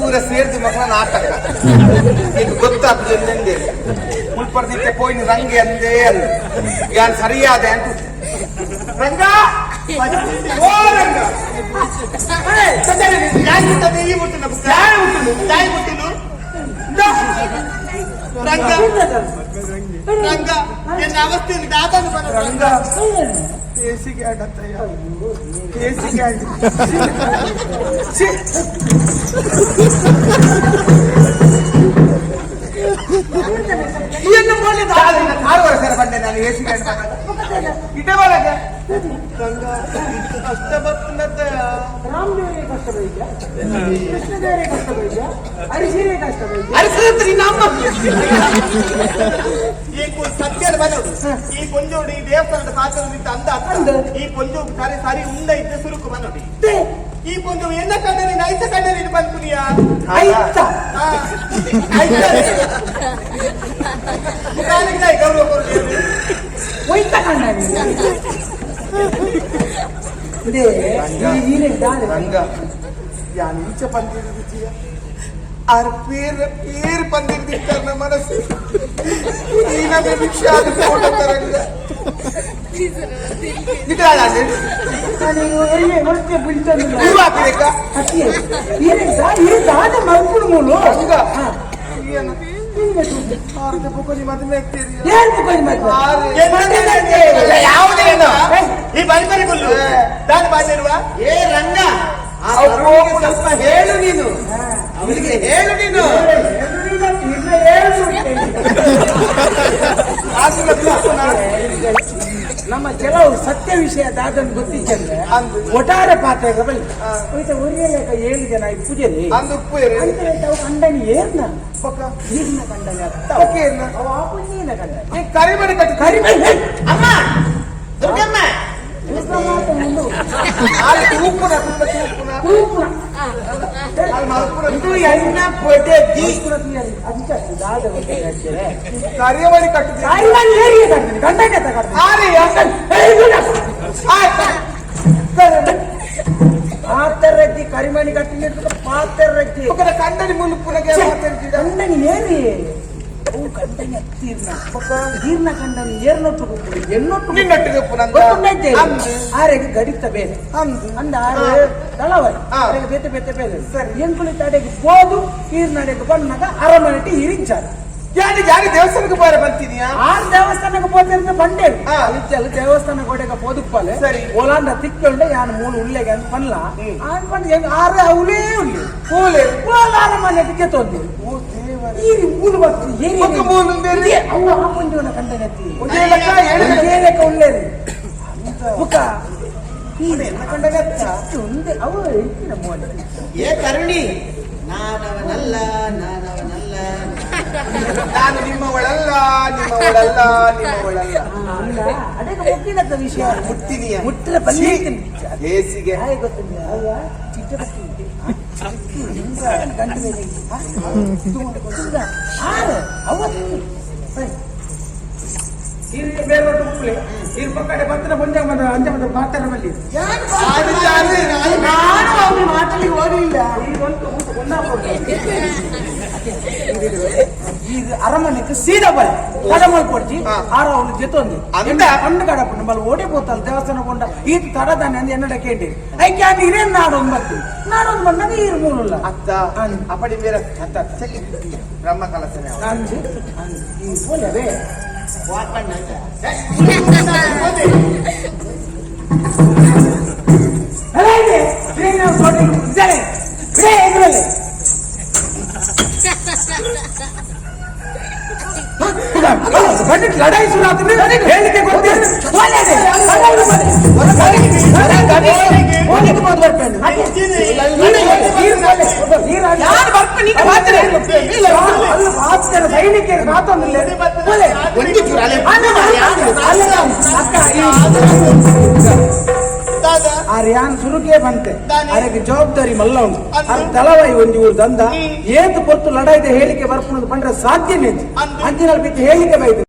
ಪೂರ ಸೇರ್ದು ಮಕ್ಕಳ ನಾಟಕ ಇದು ಗೊತ್ತಾಗ್ತದೆ ಎಂದೆ ಮುಲ್ಪರ್ದಿತ್ತೆ ಪೋಯಿನ ರಂಗೆ ಅಂದೇ ಅಂದ ಯಾನ್ ಸರಿಯಾದ ಅಂತ ರಂಗ ಓ ರಂಗ ಯಾರು ಮುಟ್ಟುನ ಯಾರು ಮುಟ್ಟುನು? ಯಾರು ಮುಟ್ಟುನು ರಂಗ ರಂಗ ಎನ್ನ ಅವಸ್ಥೆಯಲ್ಲಿ ದಾದನು ಬರ ರಂಗ ಕೇಸಿಗೆ ಆಡತ್ತಯ್ಯ ಕೇಸಿಗೆ ಆಡಿ ಛೀ. ಏನು ಮಾಡಿದ ಆರು ವರ್ಷ ಬಂದೆ ನಾನು ಏಸಿಗೆ ಇಟ್ಟೆ ಬರಕ ರಂಗ ಕಷ್ಟ ಬರ್ತನತ್ತಯ್ಯ ರಾಮದೇವರೇ ಕಷ್ಟ ಬೈದ್ಯ, ಕೃಷ್ಣದೇವರೇ ಕಷ್ಟ ಬೈದ್ಯ, ಹರಿಶಿರೇ ಕಷ್ಟ ಬೈದ್ಯ. ಅರಸು ನಿನ್ನ ಅಮ್ಮ ಈ ಸತ್ಯದ ಬನೋಡು ಈ ಕೊಂಜೋಡು ಈ ದೇವಸ್ಥಾನದ ಪಾತ್ರ ನಿಂತ ಅಂದ ಅಂದ. ಈ ಕೊಂಜೋ ಸಾರಿ ಸಾರಿ ಉಂಡ ಇದ್ದ ಸುರುಕು ಬನೋಡಿ ತೆ, ಈ ಕೊಂಜೋ ಎನ್ನ ಕಣ್ಣಲ್ಲಿ ಐತ ಕಣ್ಣಲ್ಲಿ ಬಂದ್ಕುನಿಯಾ ಐತ. ಗೌರವ ಕೊಡ್ತೀವಿ ಒಯ್ತ ಕಂಡ ನೀನು. ಇದೇ, ಈ ನೀನೆ ದಾರಿ. ರಂಗ ಯಾನ್ ಇಂಚ ಪಂದಿರ್ದಿದ್ದೀಯ ಆರ್ ಪೇರ್ ಪೇರ್ ಪಂದಿರ್ದಿತ್ತಾರ ಮನಸ್ಸು ಈ ನಮ್ಮ ಭಿಕ್ಷೆ ಆದ ಫೋಟೋ ರಂಗ ನಿಧಾನ ನಾನು ಎಲ್ಲಿ ಹೊರಟೆ ಬೀಳ್ತಾನಿಲ್ಲ. ನೀವು ಹಾಕ್ಬೇಕಾ ಅತ್ತಿಯೇ, ಈರೆ ಈ ದಾದ ಮಲ್ಪುಡು ಮೂಲು. ರಂಗ ಹಾ. ಏನು ನಿನ್ಗೆ ದುಡ್ಡು. ಆರ್ದ ಬೊಕೊಲಿ ಮದುವೆ ಆಗ್ತೀರಿ ಏನ್ ಮುಖ ಮತ್ತೆ? ಯಾವುದೇನು ಈ ಬರಿ ಬರಿ ಗುಲ್ಲು ನಾನು ಬಾಜಿರುವ ಏ ರಂಗ ಆ ಅವ್ರು ತರುಣಿಗೆ ಸ್ವಲ್ಪ ಹೇಳು ನೀನು ಅವನಿಗೆ ಹೇಳು ನೀನು ಇನ್ನ ಏನು ಆದ್ರೆ ತೂಪುನ ನಮ್ಮ ಕೆಲವು ಸತ್ಯ ವಿಷಯ ದಾದನ್ ಗೊತ್ತಿತ್ತಂದ್ರೆ ಅಂದು. ಒಟ್ಟಾರೆ ಪಾತ್ರ ಬಲ್ಲಿ ಹೋಯ್ತ ಒರಿಯ ಲೆಕ್ಕ ಏಳು ಜನ ಈ ಪೂಜೆಲಿ ಅಂದು ಉಪ್ಪು ಏರಿ ಅಂತ ಅವು ಕಂಡನಿ ಏರ್ನ ಪಕ್ಕ ನೀರಿನ ಕಂಡನಿ ಅತ್ತ ಪಕ್ಕ ಏರ್ನ? ಅವ ಆಪು ನೀನ ಕಂಡನಿ ನೀ ಕರಿಮಣಿ ಕಟ್ಟಿ ಕರಿಮೆ ಅಮ್ಮ ದುರ್ಗಮ್ಮ ಆದ್ರೆ ತೂಪುನ ತುಂಬ ತೂಪುನ ತೂಪುನ ಅಲ್ಲಿ ಮಲ್ಪುನ ಇದು ಎಣ್ಣ ಪೊಡೆ the ಅದಿಷ್ಟ ದಾದ ಗೊತ್ತಿದೆ ಕರಿಮಣಿ ಕಟ್ಟಿದ್ದೀರಿ ಕರಿಮಣಿ ಏರಿಗೆ ಕಟ್ತೀನಿ ಕಂಡನಿ ಕಟ್ತೀನಿ ಆರೆ ಆಯ್ತು ಪಾತರಜ್ಜಿ ಕರಿಮಣಿ ಕಟ್ಟಿನ ಪಾತರಜ್ಜಿ ಪಕ್ಕದ ಕಂಡನಿ ಮುಲ್ಪುನಗೆ ಮಾತಾಡ್ತೀರ ಕಂಡನಿ ಏರಿ ಅವು ಕಂಡನಿ ಹತ್ತೀರ್ನ ಈರ್ನ ಕಂಡನಿ ಏರ್ನೊಟ್ಟು ಕೂಪುಡು ಎನ್ನೊಟ್ಟು ನಿನ್ನೊಟ್ಟಿಗೆ ಉಪ್ಪುನಂದ ಗೊತ್ತುಂಡೈತೆ ಅಂದು. ಆರೆಗೆ ಗಡಿತ ಬೇರೆ ಅಂದು. ಅಂದ ಆರೆ ದಳವರಿ ಆ. ಆರೆಗೆ ಬೇತೆ ಬೇತೆ ಬೇರೆ ಸರಿ ಎಂಕುಳಿ ತಡೆಗೆ ಹೋದು ಈರ್ನಡೆಗೆ ಬಂದಾಗ ಅರಮನೆಟಿ ಇರಿಂಚಾರ ಯಾರು ಯಾರು ದೇವಸ್ಥಾನಕ್ಕೆ ಬಾರ ಬಂತಿದ್ಯಾ ಆರ್ ದೇವಸ್ಥಾನಕ್ಕೆ ಹೋದ್ರೆ ಬಂಡೆ ಆ. ಇಚ್ಚಲ್ ದೇವಸ್ಥಾನ ಗೋಡೆಗೆ ಪೋದುಪ್ಪಲೆ ಸರಿ. ಓಲಾಂಡ ತಿಕ್ಕೊಂಡೆ ಯಾನ್ ಮೂಲು ಉಳ್ಳೆಗೆ ಅಂತ ಪನ್ಲ ಆನ್ ಪಂಡ ಹೆಂಗ್ ಆರೆ ಅವಳೇ ಉಳ್ಳಿ ಮೂಲೆ ಓಲ ಅರಮನೆಟಿಗೆ ತೊಂದೆ ಓ ದೇವರೇ ಈರಿ ಮೂಲು ಬರ್ತದೆ ಏರಿ ಬೊಕ್ಕ ಮೂಲು ಉಂದೇರಿ? ಇದೆ, ಅವು ಆ ಮುಂಜೋನ ಕಂಡನೆತ್ತಿ ಒಂದೇ ಲೆಕ್ಕ ಏಳು ಲೆಕ್ಕ. ಒಂದೇ ಲೆಕ್ಕ ಉಳ್ಳೇರಿ ಬುಕ್ಕ ಎನ್ನ ಕಂಡನೆ ಅತ್ತ? ಉಂದೆ ಅವು ಹೆಚ್ಚಿನ ಮೋನೆ ಏ ಕರುಣಿ ನಾನವನಲ್ಲ ನಾನವನಲ್ಲ ನಾನು ನಿಮ್ಮವಳಲ್ಲ ನಿಮ್ಮವಳಲ್ಲ ನಿಮ್ಮವಳಲ್ಲ ಅಲ್ಲ ಅದೇ ಮುಟ್ಟಿನತ್ತ ವಿಷಯ ಮುಟ್ಟಿನಿಯ ಮುಟ್ಟಿನ ಬಲ್ಲಿ ಹೇಸಿಗೆ ಹಾಗೆ ಗೊತ್ತಿಲ್ಲ ಅವ್ವ ಚಿಟ್ಟ ಬತ್ತಿ ಗಂಟು ಮೇಲೆ ಆರು ಅವತ್ತು ಅದು ಜಾರಿ ನಾನು ಅವನ ಮಾತಲ್ಲಿ ಹೋಗಲಿಲ್ಲ ಈಗ ಅರಮನೆಗೆ ಸೀದಾ ಬರ ತಡ ಕೊಡ್ಚಿ ಆರ ಅವನು ಜೊತೊಂದು ಅಂದ? ಕಂಡು ಕಡಪು ನಮ್ಮಲ್ಲಿ ಓಡಿ ಪೋತಲ್ಲ ದೇವಸ್ಥಾನ ಕೊಂಡ ಈತ ತಡದಾನೆ ಅಂದ್ ಎನ್ನಡ ಕೇಳಿ ಐಕೆ ಅನ್ ಇರೇನ್ ನಾಡೊಂದು ಬತ್ತಿ ನಾಡೊಂದು ಬಂದಾಗ ಈರು ಮೂರುಲ್ಲ ಅತ್ತ ಅಪ್ಪಡಿ ಮೇರೆ ಅತ್ತ ಚೆಕ್ ಬ್ರಹ್ಮ ಕಲಸನೆ ಅವ. ಅಂಜು ಈ ಪೋಲವೇ ಲಡಾಯಿ ಶುರು ಆದ್ರೆ ಹೇಳಿಕೆ ಗೊತ್ತಿಲ್ಲ ಸೈನಿಕರು ಮಾತೊಂದಿಲ್ಲ ಒಂದು ಚೂರು ಅಲೆ ಅಕ್ಕ ದಾದಾ ಆರ್ ಯಾನ್ ಸುರುಕೇ ಬಂತೆ. ದಾನೆ? ಅರೆಗೆ ಜವಾಬ್ದಾರಿ ಮಲ್ಲ ಉಂಟು. ಅಂದು? ಅರ್ ತಲವಾಯಿ ಒಂಜಿ ಊರು ದಂದ ಏತ್ ಪೊರ್ತು ಲಡಾಯ್ದ ಹೇಳಿಕೆ ಬರ್ಪುನದು ಪಂಡ್ರೆ ಸಾಧ್ಯನೇ. ಅಂದು? ಅಂಚಿನ ಬಿತ್ತು ಹೇಳಿಕೆ ಬೈದು.